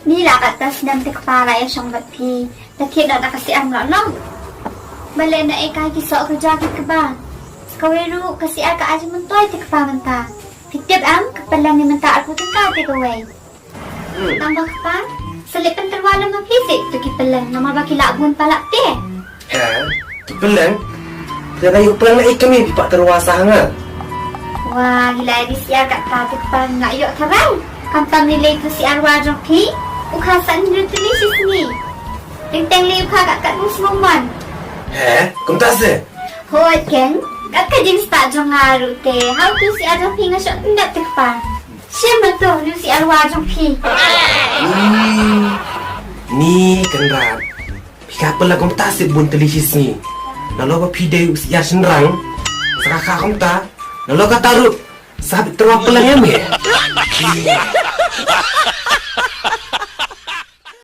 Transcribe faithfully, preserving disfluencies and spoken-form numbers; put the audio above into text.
Ni la katta snem te kpa la ïa shong bad phi. Ta thied da ka syiar mlong long. Balei na e kai ki soh ka jaka kaba. Sa kawei ruh ka syiar ka ai jingmyntoi te kpa mynta. Phi tip em ka pylleng ni mynta arphew tyngka te kawei. Tang ba kpa. Sa leh pyntyrwa lem ma phi seh to ki pylleng namar ba ki lah bun palat te. He, ki pylleng. Phi la ïoh pylleng na i kmie phi pat tyrwa sa ha nga. Wah, ngi la ri syiar katta te kpa nga ïoh tharai. Khamtam ni lei tu syiar wa jong phi. U kha san ri tu ni shisngi. Teng teng lei u kha kat kat mus mong man. He, kumta se. Hoi ken, kat ka jingstad jong nga ruh te. Hau tu syiar jong phi nga shot ndep te kpa. Shem ma tu, nu syiar wa jong phi. Ni, ni kan rat. Phi ka pala kumta se bun tylli shisngi. Nalor ba phi dei u syiar shynrang. Sa ka kha kumta. Nalor kata ruh. Sa bit tyrwa pala ïa me.